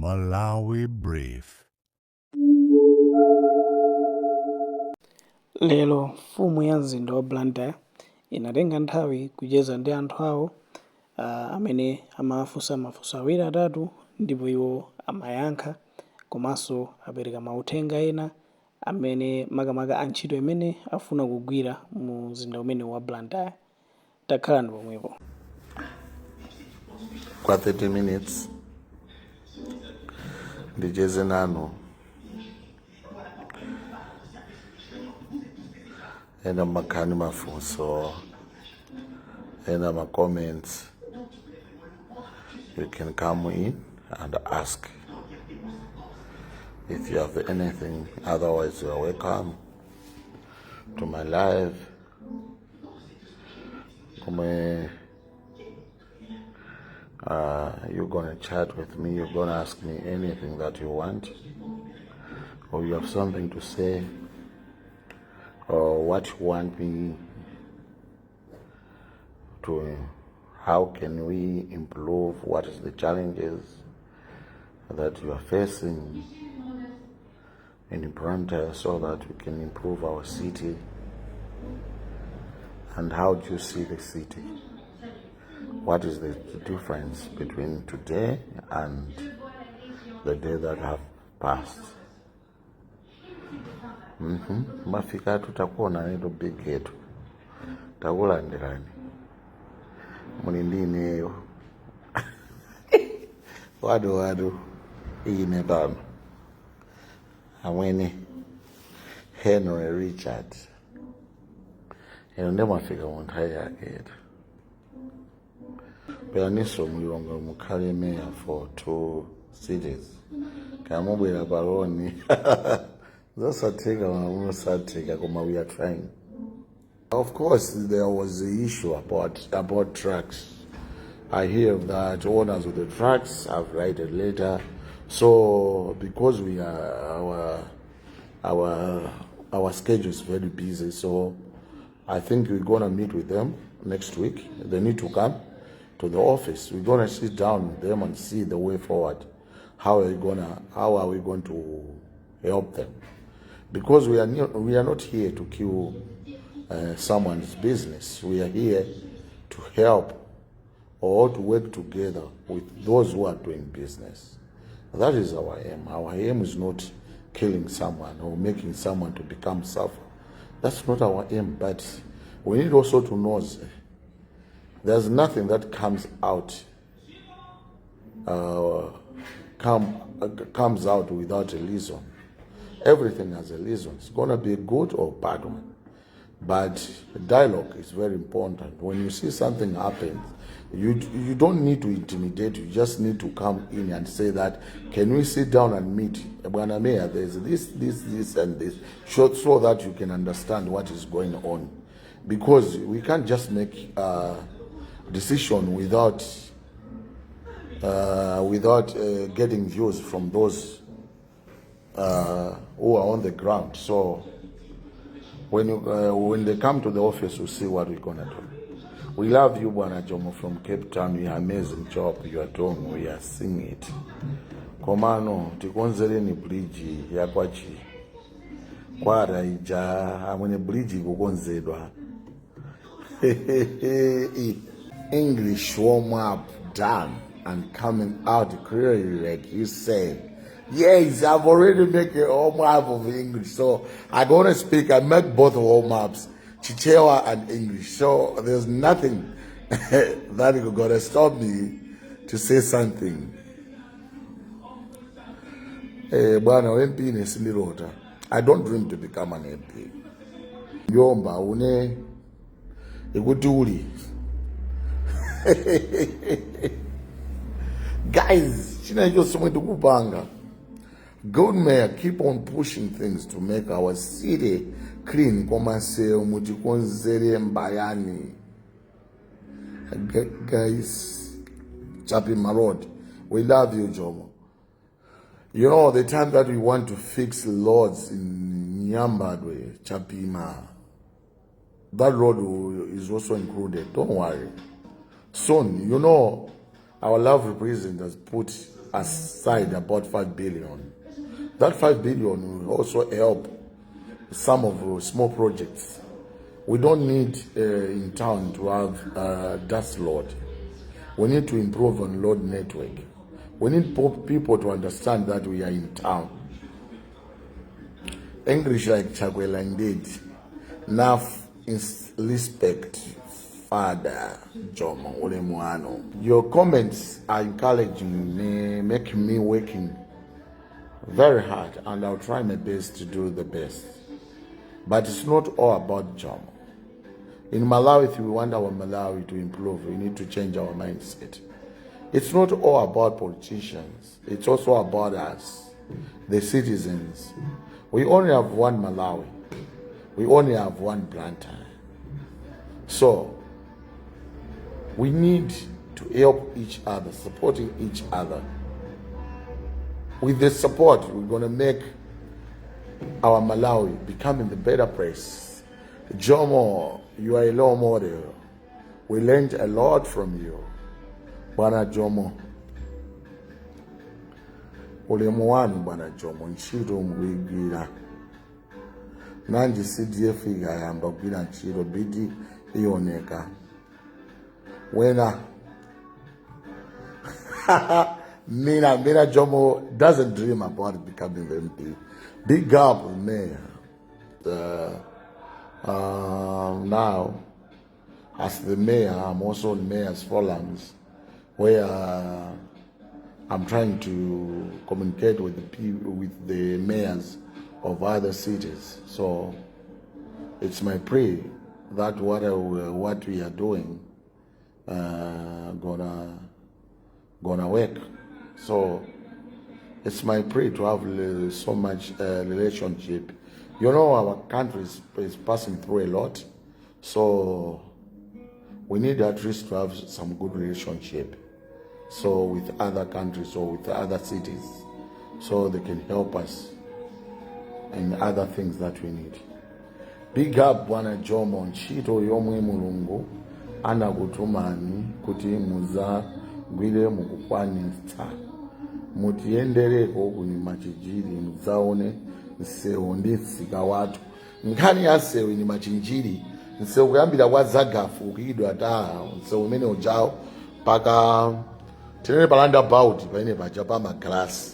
Malawi Brief. Lero mfumu ya mzinda wa Blantyre inatenga nthawi kucheza ndi anthu awo amene amawafunsa mafunso awiri atatu ndipo iwo amayankha komanso apereka mauthenga ena amene makamaka a ntchito imene afuna kugwira mu mzinda umenewu wa Blantyre. Takhalani pomwepo. Kwa 30 minutes ndicheze nanu. Ena mumakhala ndi mafunso, ena ma comments, you can come in and ask if you have anything. Otherwise, you are welcome to my live komwe you're gonna chat with me, you're gonna ask me anything that you want, or you have something to say, or what you want me to, how can we improve, what is the challenges that you are facing in Blantyre so that we can improve our city, and how do you see the city? What is the difference between today and the day that have passed? Mafika tutakuona lero big yetu, takulandirani, muli ndi ineyo wadu wadu ine pano amwene Henry Richard. Ino nde mwafika mu nthawi yake yetu. Bweraninso mu Lilongwe mukhale mayor for two cities, kamubwera paloni zosatheka, musatheka, koma we are trying. Of course, there was the issue about trucks. I hear that owners of the trucks have write a letter. So because we are our schedule is very busy, so I think we're gonna meet with them next week. They need to come to the office. We're gonna sit down with them and see the way forward. How are we going to help them? Because we are not here to kill someone's business. We are here to help or to work together with those who are doing business. That is our aim. Our aim is not killing someone or making someone to become suffer. That's not our aim. But we need also to know there's nothing that comes out without a reason. Everything has a reason. It's gonna be a good or bad one. But dialogue is very important. When you see something happen, you don't need to intimidate. You just need to come in and say that, can we sit down and meet? Bwana Mayor, there's this, this, this, and this, so that you can understand what is going on. Because we can't just make a decision without getting views from those who are on the ground. So when they come to the office, we'll see what we're gonna do. We love you, Bwana Jomo from Cape Town. You amazing job you are doing. We are seeing it. Komano, tikonzereni bridge ya kwachi kwara ija, amwene, bridge ikukonzedwa. English warm up done and coming out clearly like you say. Yes, I've already made a warm up of English. So I'm gonna speak, I make both warm ups, Chichewa and English. So there's nothing that is gonna stop me to say something. Eh, bwana MP nesindilota. I don't dream to become an MP. Yomba une ikuti uli. Guys, china icho somwe tikupanga. Good mayor, keep on pushing things to make our city clean. Koma seyo mutikonzere Mbayani. Guys, Chapima Road, we love you, Jomo. You know, the time that we want to fix roads in Nyambadwe, Chapima, that road is also included. Don't worry. Soon, our lovely president has put aside about 5 billion. That 5 billion will also help some of the small projects. We don't need in town to have dust load. We need to improve on road network. We need people to understand that we are in town. English like Chakwera indeed. Enough is respect, Father Jomo ulemu wanu. Your comments are encouraging me, making me working very hard, and I'll try my best to do the best. But it's not all about Jomo. In Malawi, if we want our Malawi to improve, we need to change our mindset. It's not all about politicians. It's also about us, the citizens. We only have one Malawi. We only have one Blantyre. So we need to help each other, supporting each other. With the support, we're going to make our Malawi becoming the better place. Jomo, you are a role model. We learned a lot from you. Bwana Jomo. Ulemu wanu, Bwana Jomo, ntchito mukuyigwira. Nanji CDF ikayamba kugwira ntchito, BT ioneka. Wena Mina Jomo doesn't dream about becoming the MP. Big up, mayor. Now, as the mayor, I'm also on mayor's forums where I'm trying to communicate with the people, with the mayors of other cities. So it's my prayer that what we are doing gonna work. So it's my prayer to have so much relationship. Our country is passing through a lot, so we need at least to have some good relationship. So with other countries or with other cities, so they can help us in other things that we need. Big up, Bwana Jomo, ntchito yomwe Mulungu anakutumani kuti muzagwire mukukwanitsa. Mutiyendereko ku Machinjiri mudzaone msewu ndi msika wathu. Nkhani ya msewu ni Machinjiri, msewu kuyambira kwa Zagafu kuyidwa taa, msewu umene ujawo paka tinene pa roundabout pamene paja pa magalasi,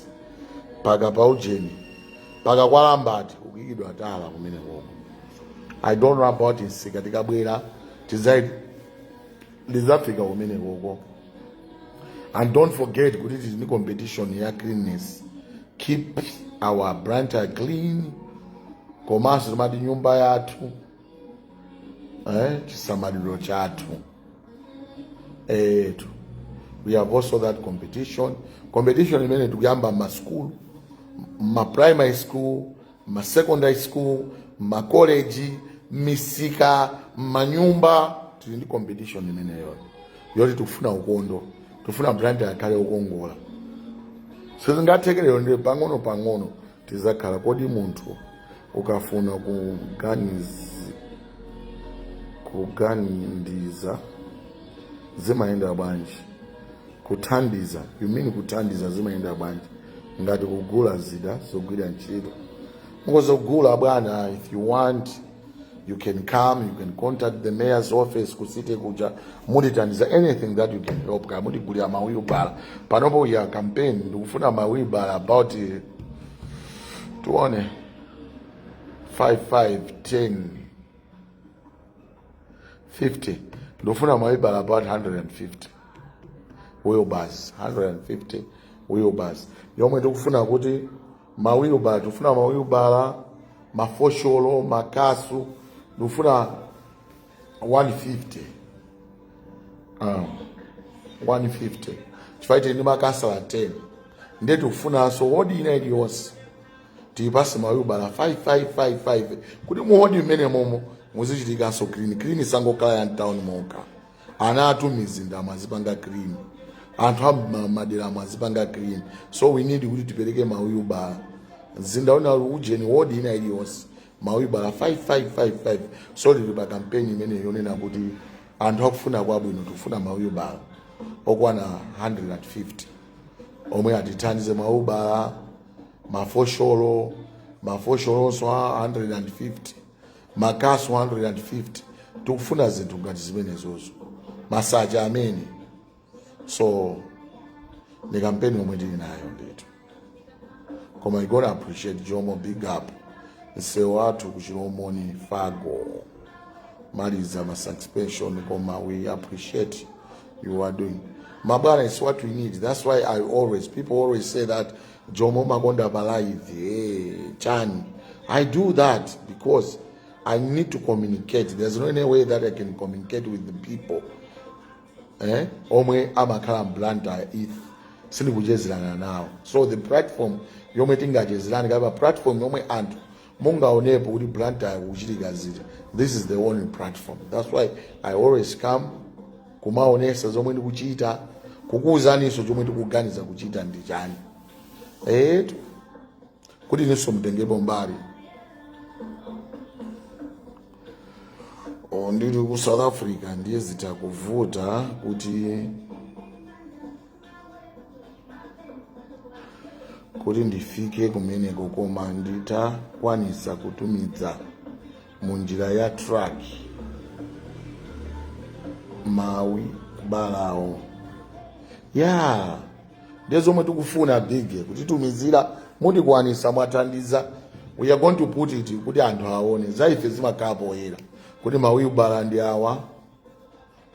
paka pa ujeni, paka kwa Lambati kuyidwa tala kumene koko. I don't know about msika, tikabwera lizafika kumene koko. And don't forget kuti tili ndi competition ya cleanness. Keep our Blantyre clean. Komanso timati nyumba yathu, chisamaliro chathu etu. We have also that competition. Competition imene tikuyamba ma school, ma primary school, ma secondary school, ma college, misika, manyumba. Tili ndi competition imeneyo yoti tikufuna ukondo, tikufuna Blantyre akhale ukongola. Sizingathekelero ndi pang'ono pang'ono tizakhala. Kodi munthu ukafuna kugandiza zimayenda bwanji? Kuthandiza, you mean kuthandiza zimayenda bwanji? Ngati kugula zida zogwira ntchito, mukozogula bwana. If you want, you can come, you can contact the mayor's office ku city kuja, mutithandiza anything that you can help. Kaya mutigulira mawheelbarrow. Panopo we are campaign, ndikufuna mawheelbarrow about tuone, 5, 5, 10, 50. Ndikufuna mawheelbarrow about 150 wheelbarrows, 150 wheelbarrows yomwe tikufuna kuti mawheelbarrow, tikufuna mawheelbarrow, mafosholo, makasu, ndikufuna 150, 150, chifukwa tili ndi makasala 10. Ndiye tikufunanso wodi ina iliyonse tiyipase mawheelbarrow 5555 kuti muwodi mmene momo muzichitikanso clean. Clean sangokhala ya mtown mokha. Ana athu mizinda mwazipanga clean, anthu a madera mwazipanga clean. So we need kuti tipereke mawheelbarrow mzinda una ujeni, wodi ina iliyonse mawheelbarrow 5555. So tili pa campaign imene yonena kuti anthu akufuna kwabwino, tikufuna mawheelbarrow okwana 150. Omwe atithandize maubala, mafosholo, mafosholonso a 150, makasu 150. Tikufuna zinthu ngati zimenezozo, masaja amene. So ni kampeni yomwe tili nayo ndithu, koma you gonna appreciate Jomo. Big up. Msewu wathu kuchilomoni fago maliza ma suspension, koma we appreciate you are doing, mabwana. It's what we need. That's why I always, people always say that Jomo makonda pa live, hey, chani. I do that because I need to communicate. There's no any way that I can communicate with the people, eh, omwe amakhala m'Blantyre if sindikuchezerana nawo. So the platform yomwe tingachezerane kapa, platform yomwe anthu mungaonepo kuti Blantyre kuchitika ziti, this is the only platform. That's why I always come kumaonesa zomwe ndikuchita, kukuwuzaninso chomwe ndikuganiza kuchita ndi chani, etu, kuti inunso mtengepo mbali. Oh, ndili ku South Africa, ndiye zitakuvuta kuti ndifike kumeneko, koma nditakwanisa kutumiza munjira ya truck mawibalawo ya. Ndiye zomwe tikufuna, big, kutitumizira mutikwanisa, mwathandiza. We are going to put it kuti anthu aone za ife, zimakhala poyera kuti mawibala ndi awa,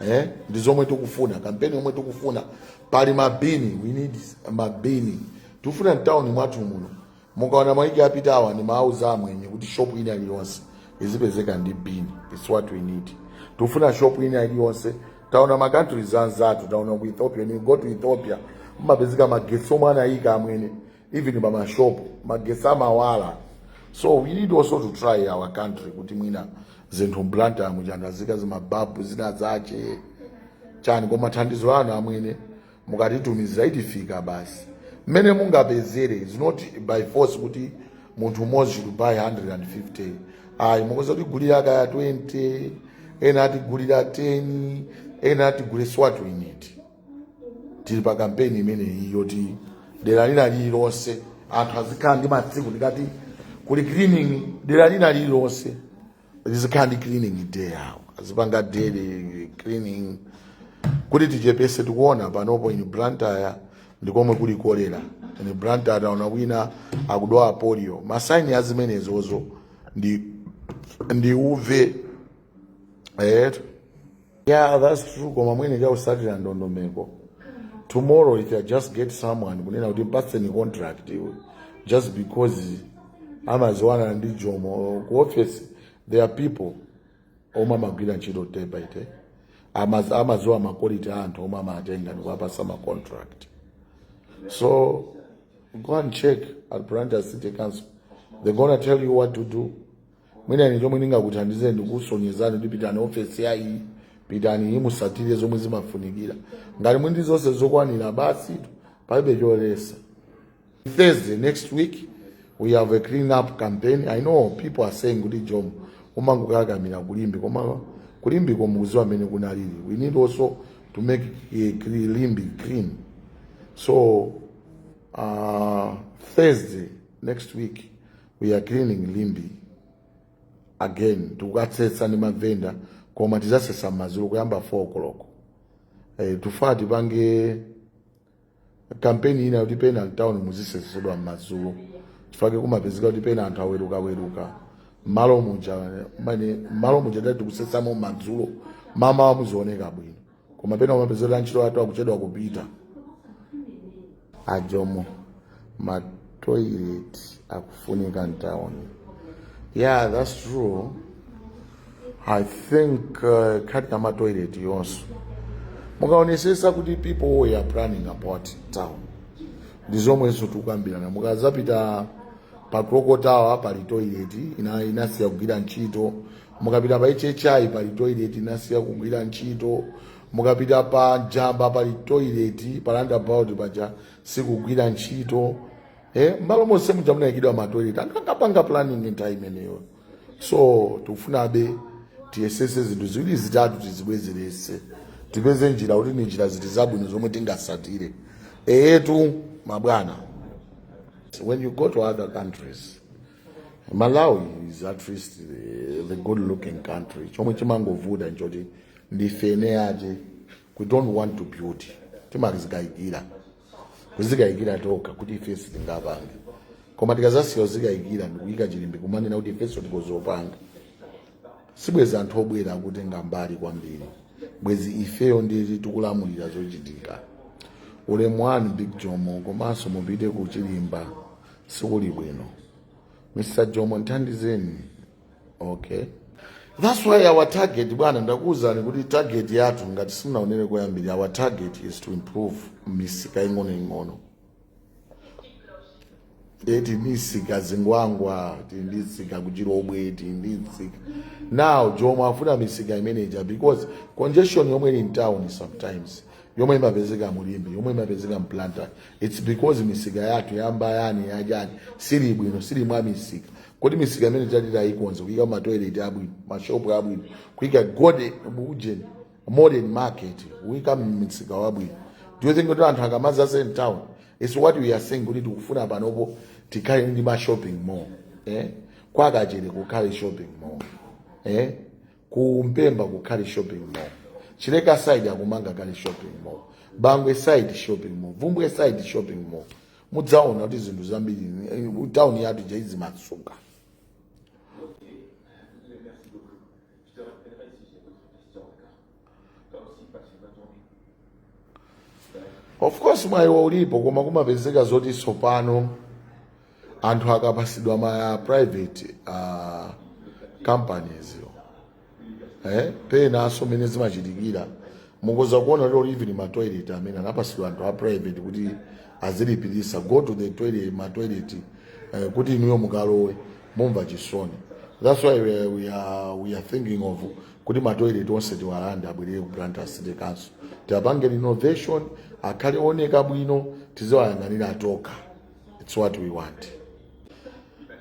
eh? Ndi zomwe tikufuna, kampeni yomwe tikufuna. Pali mabini, we need mabini. Tikufuna mtawuni mwathu muno, mukaona maiki apita awa ni mauza amwenye kuti shop ina iliyonse izipezeka ndi bini. It's what we need. Tikufuna shop ina iliyonse. Taona ma countries anzathu, taona ku Ethiopia. When you go to Ethiopia, mumapezeka magetsi omwe anayika amwene, even pa mashopu magetsi amawala. So we need also to try our country kuti mwina zinthu m'Blantyre muchandazika zimababu zina zache chani. Koma thandizo lanu amwene mukatitumizira itifika basi mmene mungapezere. Is not by force kuti munthu umodzi should buy 150, ayi. Mukoza kutigulira kaya 20, ena atigulira 10, ena atigulire. What we need, tili pa kampeni imeneyi yoti dera lina lililonse anthu azikhala ndi masiku, ndikati kuli cleaning, dera lina lililonse lizikhala ndi cleaning day yawo, azipanga daily cleaning kuti tichepese. Tikuona panopo in Blantyre ndikomwe kuli kolera. In Blantyre taona wina akudwala polio. Ma signs a zimenezozo ndi uve, eh. Yeah, that's true, koma mwene chakusatira ndondomeko. Tomorrow if I just get someone kunena kuti mpatseni contract iwe, just because amaziwana ndi Jomo ku office, there are people omwe amagwira ntchito day by day, amaziwa ma quality a anthu omwe amatenga ndikuwapasa ma contract. So go and check at Blantyre City Council, they're gonna tell you what to do. Mwina ine chomwe ndingakuthandizeni ndikusonyezani kuti pitani ofesi yayi, pitani iyi, musatire zomwe zimafunikira. Ngati mwindi zonse zokwanira, basi, palibe cholesa. Thursday next week we have a clean up campaign. I know people are saying kuti Jomo umangokakamira kuLimbe, koma kuLimbiko mukuziwa mmene kunalili. We need also to make Limbe clean. So Thursday next week we are cleaning Limbe again. Tikukatsetsa ndi mavenda, koma tizasesa m'madzulo kuyamba 4 o'clock. Eh, tufa tipange kampeni ina kuti pena mtown muzisesedwa m'madzulo, chifukwa kumapezeka kuti pena anthu awerukaweruka mmalo muja mane mmalo muja tati tikusesamo m'madzulo, mamawa muzioneka bwino, koma pena umapezeka ntchito athu akuchedwa kupita. Ajomo, ma toilet akufunika mtown. Yeah, that's true. I think khati ya ma toilet yonso, mukaonesesa kuti people were planning about town, ndi zomwenso tikukambirana. Mukazapita pa Clock Tower pali toilet inasiya kugwira ntchito. Mukapita pa HHI pali toilet inasiya kugwira ntchito. Mukapita pa Jamba pali toilet, pa roundabout paja sikugwira ntchito, eh. Mbalo monse muja munayikidwa ma toilet, anthu ankapanga planning nthawi imeneyo. So tikufunabe tiyesese zinthu ziwiri zitatu tizibwezerese, tipeze njira kuti ni njira ziti zabwino zomwe tingasatire. Etu mabwana, when you go to other countries, Malawi is at least the good looking country. Chomwe chimangovuta nchoti ndife eni ake, we don't want to build. Timazikayikira, kuzikayikira tokha kuti ife sitingapange, koma tikazasiya kuzikayikira ndikuyika chilimbi kumanena kuti ifenso tikozopanga, sibwezi anthu obwera akutenga mbali kwambiri, bwezi ifeyo nditi tikulamulira zochitika. Ulemu wanu, Big Jomo, komanso mupite ku Chilimba, sikuli bwino. Mr Jomo, nthandizeni. Okay, that's why our target, bwana, ndakuwuzani kuti target yathu, ngati simunaonere koyambiri, our target is to improve misika ing'onoing'ono. Eti misika Zingwangwa, tili misika kuChilobwe, tili misika. Now Jomo afuna misika imeneja because congestion yomwe ili in town sometimes, yomwe imapezeka muLimbe, yomwe imapezeka mBlantyre, it's because misika yathu yambayani yachani sili bwino, sili mwa misika. Kuti misika imene tatita ikonze, kuyika matoilet abwino, mashopu abwino, kuyika gode ujeni modern market, kuyika misika wabwino, do you think kuti anthu akamazaze in town? It's what we are saying kuti tikufuna panopo tikhale ndi ma shopping mall, eh? KwaKachere kukhale shopping mall, eh? KuMpemba kukhale shopping mall, Chileka side akumanga kale shopping mall, Bangwe side shopping mall, Vumbwe side shopping mall. Mudzaona kuti zinthu zambiri town yathu jaizimatsuka. Merci beaucoup. Je te rappellerai si j'ai d'autres questions, d'accord? Toi aussi, passe une bonne journée. Of course mwayiwo ulipo, koma kumapezeka zoti tsopano anthu akapasidwa ma private companies yo, penanso mene zimachitikira, mukuza kuona lero even ma toilet amene anapasidwa anthu a private kuti azilipirisa, go to the toilet, ma toilet, kuti inuyo mukalowe mumva chisoni. That's why we are thinking of kuti ma toilet onse tiwalande, abwerere ku Blantyre City Council, tiapange renovation, akhale oneka bwino, tiziwayang'anira tokha. It's what we want.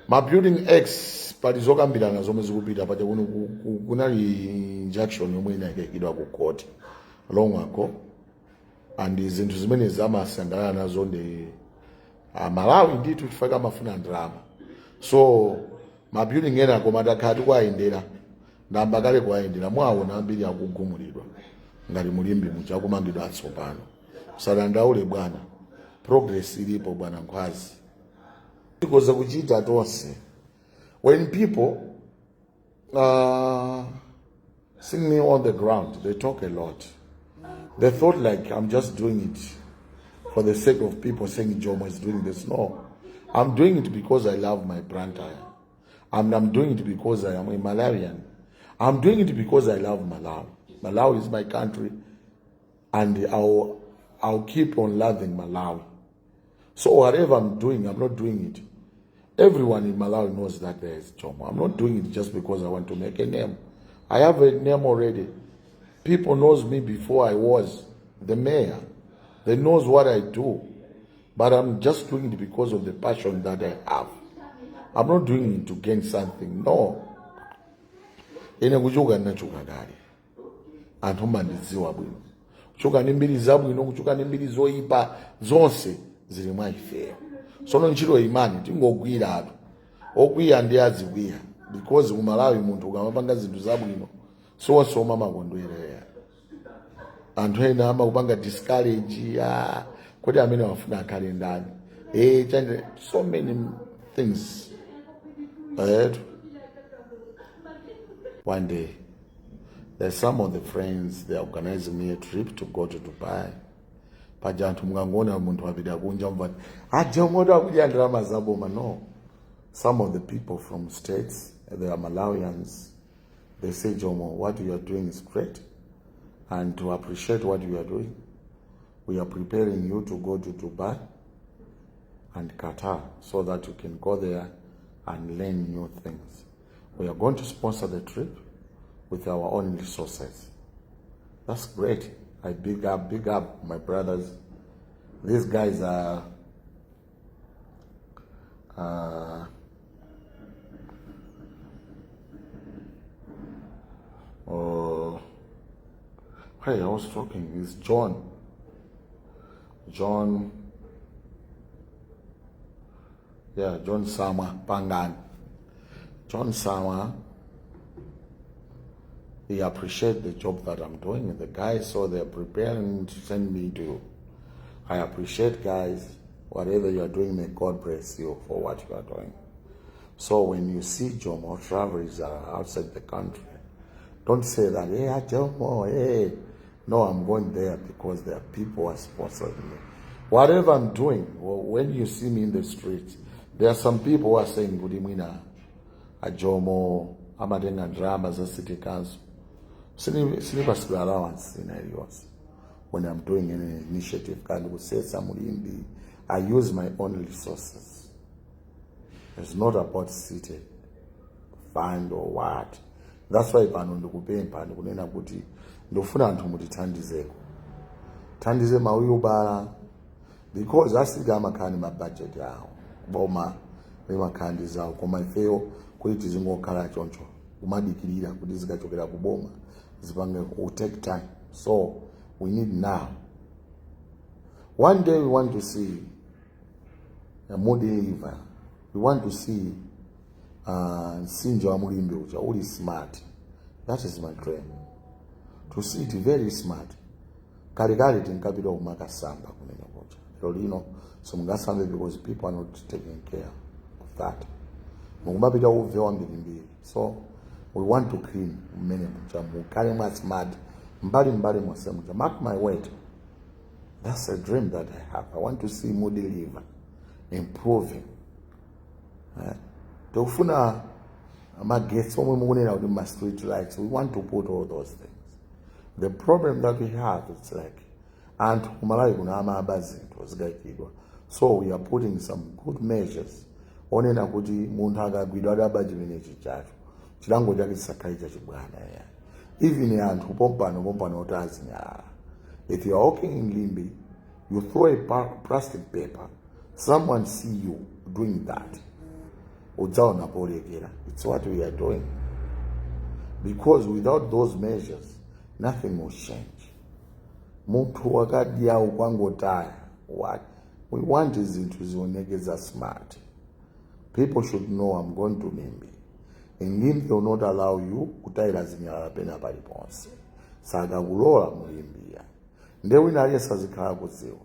Ma building x pali zokambirana zomwe zikupita paja kuno. Kunali injunction yomwe inayikidwa ku court long ago, and zinthu zimene amasangalala nazo ndi Amalawi ndithu, chifukwa amafuna ndalama. So ma building ena, koma takhala tikuwayendera, ndamba kale kuwayendera, mwaona ambiri akugumulidwa ngati muLimbe muja, akumangidwa atsopano. Musadandaule bwana, progress ilipo bwana Nkhwazi, tikoza kuchita tonse. When people see me on the ground, they talk a lot. They thought like I'm just doing it for the sake of people saying Jomo is doing this. No, I'm doing it because I love my Blantyre. I'm doing it because I am a Malawian. I'm doing it because I love Malawi. Malawi is my country, and I'll keep on loving Malawi. So whatever I'm doing, I'm not doing it. Everyone in Malawi knows that there is Jomo. I'm not doing it just because I want to make a name. I have a name already. People knows me before I was the mayor. They knows what I do. But I'm just doing it because of the passion that I have. I'm not doing it to gain something. No. Ine kuchoka ndinachoka kale. Anthu amandidziwa bwino. Kuchoka ndi mbiri zabwino, kuchoka ndi mbiri zoyipa, zonse zili mwa ifeyo. Sono ntchito imani tingogwiratu. Okwiya ndi azikwiya. Because ku Malawi munthu ukamapanga zinthu zabwino, sonse omamakondwerera. Anthu ena amakupanga discourage ya kuti amene wafuna akhale ndani, chanje, so many things. One day there's some of the friends, they are organizing me a trip to go to Dubai. Paja anthu mukangoona munthu apita kunja mvati aJomo akudya ndalama zaboma. No, some of the people from States, they are Malawians, they say, "Jomo, what you are doing is great, and to appreciate what you are doing, we are preparing you to go to Dubai and Qatar so that you can go there and learn new things. We are going to sponsor the trip with our own resources." That's great. I big up my brothers. These guys are oh, hey, I was talking. It's John. John, yeah, John Sama Pangan. John Sama, he appreciate the job that I'm doing. The guys, so they're preparing to send me to. I appreciate, guys, whatever you are doing, may God bless you for what you are doing. So when you see Jomo travels outside the country, don't say that, "Hey, Jomo, hey." No, I'm going there because there are people who are sponsoring me. Whatever I'm doing, well, when you see me in the streets, there are some people who are saying, "Kuti mwina, a Jomo, amatenga ndalama za city council." Sinipasidwa allowance ina iliyonse. When I'm doing any initiative, kandi kusetsa mu Limbe, I use my own resources. It's not about city fund or what. That's why pano ndikupempha, ndikunena kuti ndikufuna anthu mutithandizeko, thandize ma wheelbarrow, because a city amakhala ndi ma budget awo, boma limakhala ndi zawo, koma ifeyo kuti tizingokhala choncho kumadikirira kuti zikachokera ku boma zipange will take time. So we need now. One day we want to see a Mudi River. We want to see mtsinje wa mu Limbe uja uli smart. That is my dream, to see it very smart. Kalekale tinkapita kumakasamba kumene kuja. Lero lino simungasambe because people are not taking care of that. Mukumapita uve wambirimbiri. So we want to clean mmene muja, mukhale mwa smart mbali mbali monse muja. Mark my word, that's a dream that I have. I want to see Mudi River improving. Tikufuna magetsi omwe mukunena kuti ma street lights. We want to put all those things. The problem that we have, it's like anthu kumalawi kuno amaba zinthu zikayikidwa. So we are putting some good measures onena kuti munthu akagwidwa adaba chimenechi chacho, chilango chake chisakhale chachibwana ya. Even anthu pompano pompano oti azinyalala, if you are walking in Limbe, you throw a plastic paper, someone see you doing that, udzaona polekera. It's what we are doing, because without those measures nothing will change. Munthu wakadya ukwangotaya. What we want is zinthu zioneke za smart. People should know, "I'm going to Limbe." In Limbe will not allow you kutayira zinyalala pena paliponse, sakakulola mu Limbe. Nde wina aliyense azikhala kudziwa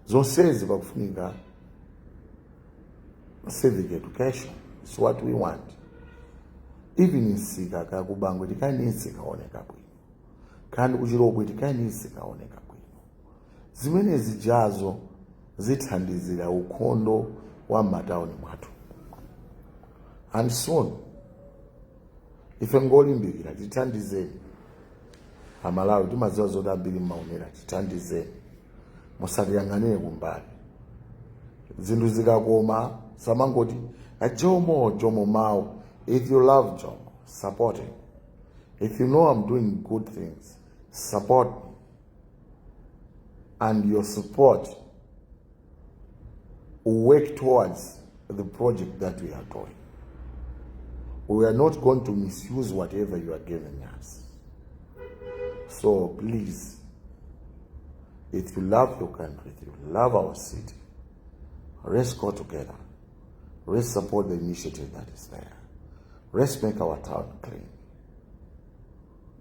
zonsezi. Pakufunika civic education is what we want. Even msika kaku Bangwe tikaini msika oneka bwino, kandi kuchirobwe tikaini msika oneka bwino. Zimene zijazo zithandizira ukhondo wa m'matawuni mwathu. And soon, ife ngolimbikira, tithandizeni Amalawi. Timadziwa zoti ambiri mmaonera. Tithandizeni, musatiyang'anire kumbali. Zinthu zikakoma samangoti Jomo, Jomo mawu. If you love Jomo, support him. If you know I'm doing good things, support me, and your support will work towards the project that we are doing. We are not going to misuse whatever you are giving us. So please, if you love your country, if you love our city, let's go together. Let's support the initiative that is there. Let's make our town clean.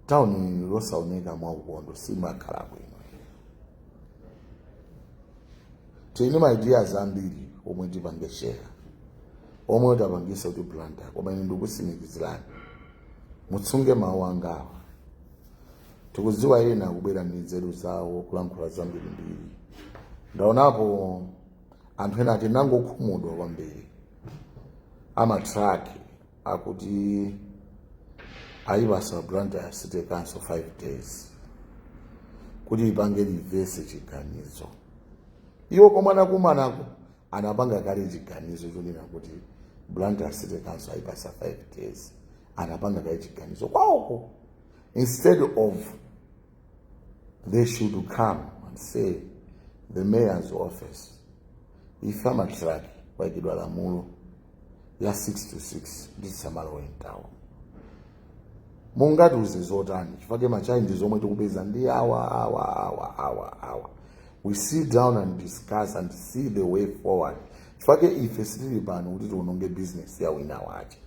Town yosaoneka mwa ukhondo simakhala bwino. Tili ma ideas ambiri omwe tipange share, omwe tapangisa kuti Blantyre. Koma ine ndikusimikizirani, mutsunge mawu angawa. Tikudziwa ena kubwera ndi nzeru zawo, kulankhula zambirimbiri. Ndaonapo anthu ena ati nangokhumudwa kwambiri, ama truck akuti ayipasa Blantyre City Council 5 days kuti ipange reverse chiganizo. Iwo komwe anakumanako anapanga kale chiganizo chonena kuti Blantyre City Council ayipasa 5 days. Anapanga kale chiganizo kwawoko. Instead of they should come and say, the mayor's office, ife ama truck kwayikidwa lamulo ya 6 to 6, ndisamalowe mtown. Mungatiuze zotani? Chifukwa ma challenge zomwe tikupeza ndi awa, awa, awa, awa, awa. We sit down and discuss and see the way forward. Chifukwa ife sitili pano kuti tiononge business ya wina wache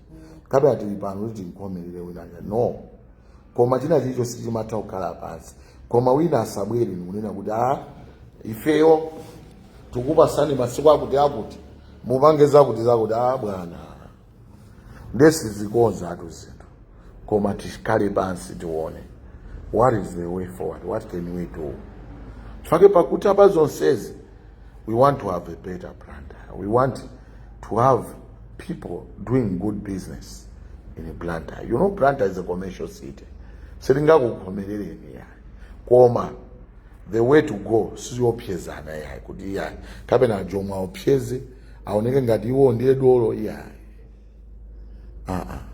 kapena tili pano kuti tinkhomerere wina wache, no. Koma china chilichonse chimatha kukhala pansi, koma wina asabwere nikunena kuti, "A ifeyo tikupasani masiku akuti akuti mupange zakuti zakuti." A bwana, ndesizikonza atu zinthu, koma tikhale pansi tione what is the way forward, what can we do. Chifukwa pakuti apa zonsezi, we want to have a better Blantyre. We want to have people doing good business in Blantyre. You know Blantyre is a commercial city. Sitingakukhomerereni yayi, koma the way to go siyopyezana yayi, kuti yayi kapena jomwe aopyeze aoneke ngati iwo ndiye dolo, yayi, uh-uh.